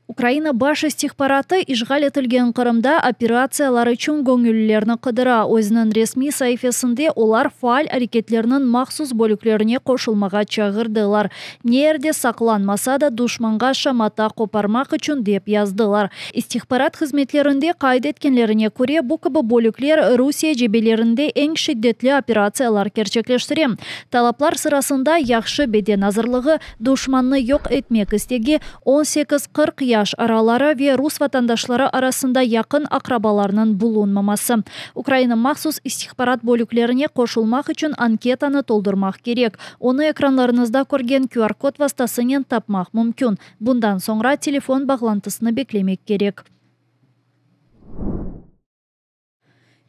Ukraina Baş istihbaratı işğal etilgen Qırımda operatsiyalar içün göñüllilerni qıdıra. Özüniñ resmiy saifesinde olar faal areketlerniñ mahsus bölüklerine qoşulmağa çağırdılar. Ne yerde saqlanmasa da, duşmanğa şamata qoparmaq içün dep yazdılar. İstihbarat hızmetlerinde qayd etkenlerine köre, bu kibi bölükler Rusiye cebelerinde eñ şiddetli operatsiyalar kerçekleştire. Talaplar sırasında yahşı beden azırlığı, Duşmannı yoq etmek istegi, on sekiz, 40 yaş araları ve rus vatandaşları arasında yaqın aqrabalarnıñ bulunmaması. Ukraina mahsus istihbarat bölüklerine qoşulmaq içün anketanı toldurmaq kerek. Onı ekranlarıñızda körgen QR-kod vastasınen tapmaq mümkün. Bundan soñra telefon bağlantısını beklemek kerek.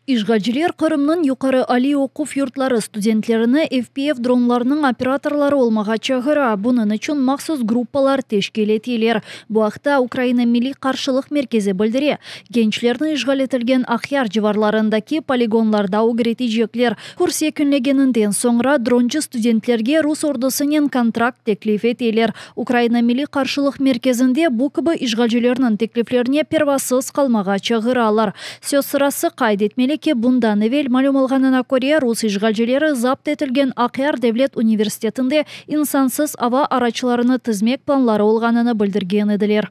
İşğalciler Qırımnıñ yuqarı aliy oquv yurtları studentlerini FPV dronlarınıñ operatorları olmağa çağıra, bunıñ içün mahsus gruppalar teşkil eteler. Bu aqta Ukraina Milliy qarşılıq merkezi bildire. Gençlerni işğal etilgen Aqyar civarlarındaki poligonlarda ögretecekler. Kurs yekünlegeninden soñra droncı studentlerge rus ordusınen kontrakt teklif eteler. Ukraina Milliy qarşılıq merkezinde bu kibi işğalcilerniñ tekliflerine pervasız qalmağa çağıralar. Söz sırası qayd etmeli ki, bundan evel malüm olğanına köre, rus işğalcileri zapt etilgen Aqyar devlet universitetinde insansız ava araçlarını tizmek planları olğanını bildirgen ediler.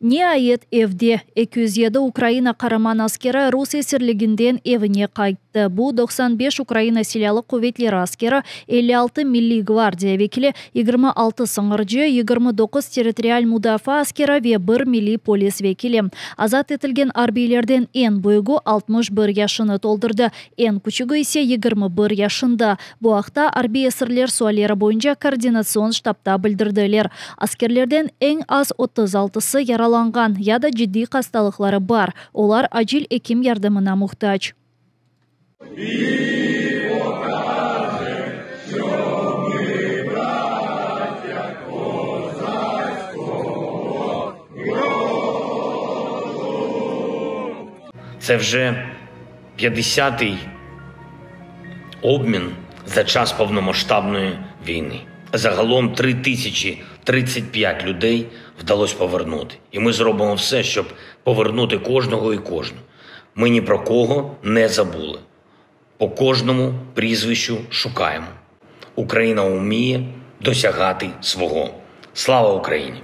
Niayet, evde, 207 Ukraina qaraman askeri rus esirliginden evine qayttı. Bu, 95 Ukraina Silâlı quvetleri askeri, 56 Milliy gvardiya vekili, 26 sıñırcı, 29 territorial mudafaa askeri ve bir milliy polis vekili. Azat etilgen arbiylerden eñ büyügi 61 yaşını toldurdı, eñ küçügi ise 21 yaşında. Bu aqta arbiy esirler sualleri boyunca koordinatsion ştabda bildirdiler. Askerlerden eñ az 36-sı yaralanğan ya da ciddiy hastalıqları bar, olar acil ekim yardımına muhtac. Це вже 50-й обмін за час повномасштабної війни. Загалом 3035 людей вдалося повернути. І ми зробимо все, щоб повернути кожного і кожну. Ми ні про кого не забули. По кожному прізвищу шукаємо. Україна вміє досягати свого. Слава Україні!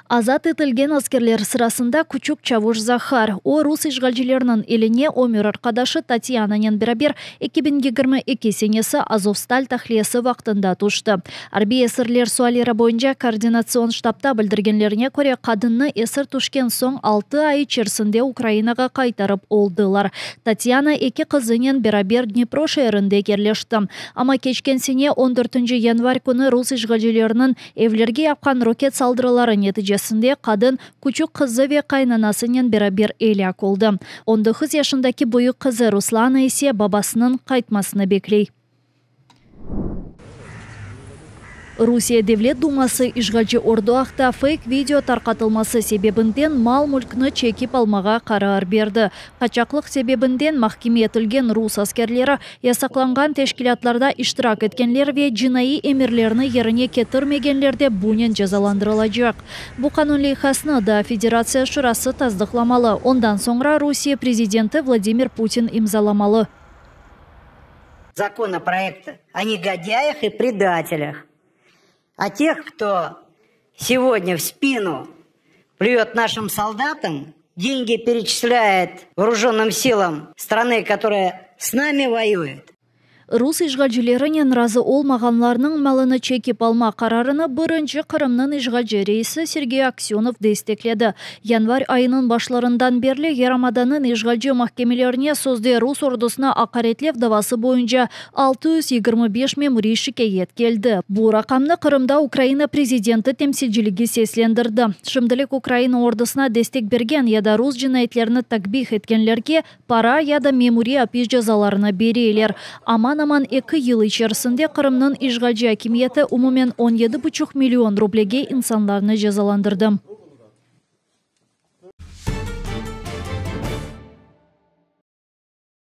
Azat etilgen askerler sırasında küçük çavuş Zahar. O, rus işğalcileriniñ eline ömür arqadaşı Tatyananen beraber 2022 senesi Azovstal tahliyesi vaqtında tüşti. Arbiy esirler sualleri boyunca koordinatsion ştabda bildirgenlerine köre, qadınnı esir tüşken soñ altı ay içerisinde Ukrainağa qaytarıp oldılar. Tatyana eki qızınen beraber Dnipro şeerinde yerleşti. Amma keçken sene on dörtünci yanvar künü rus işğalcileriniñ Evlerge yapqan roket saldırıları neticesinde qadın, küçük qızı ve qaynanasınen beraber elâk oldı. On doquz yaşındaki büyük qızı Ruslana ise babasınıñ qaytmasını bekley. Rusiye Devlet duması işğalci ordu aqta feyk video tarqatılması sebebinden mal-mülkni çekip almağa qarar berdi. Qaçaqlıq sebebinden mahkeme etilgen rus askerleri, yasaqlanğan teşkilâtlarda iştirak etkenler ve cinaiy emirlerni yerine ketirmegenler de bunen cezalandırılacaq. Bu qanun leyhasını daa Federatsiya Şurası tasdıqlamalı, ondan soñra Rusiye prezidenti Vladimir Putin imzalamalı. Законопроект о негодяях и предателях, о тех, кто сегодня в спину плюет нашим солдатам, деньги перечисляет вооруженным силам страны, которая с нами воюет. Rus işğalcilerinen razı olmağanlarnıñ malını çekip alma qararını birinci Qırımnıñ işğalci reisi Sergey Aksönov destekledi. Yanvar ayınıñ başlarından berli yarımadanıñ işğalci mahkemelerine sözde rus ordusına aqaretlev davası boyunca 625 memuriy şikâyet keldi. Bu raqamnı Qırımda Ukraina prezidenti temsilciligi seslendirdi. Şimdilik Ukraina ordusına destek bergen ya da rus cinayetlerini takbih etkenlerge para ya da memuriy apis cezalarını bereler. Aman-aman eki yıl içerisinde Qırımnıñ işğalci akimiyeti umumen on yedi buçuq million rublege insanlarnı cezalandırdı.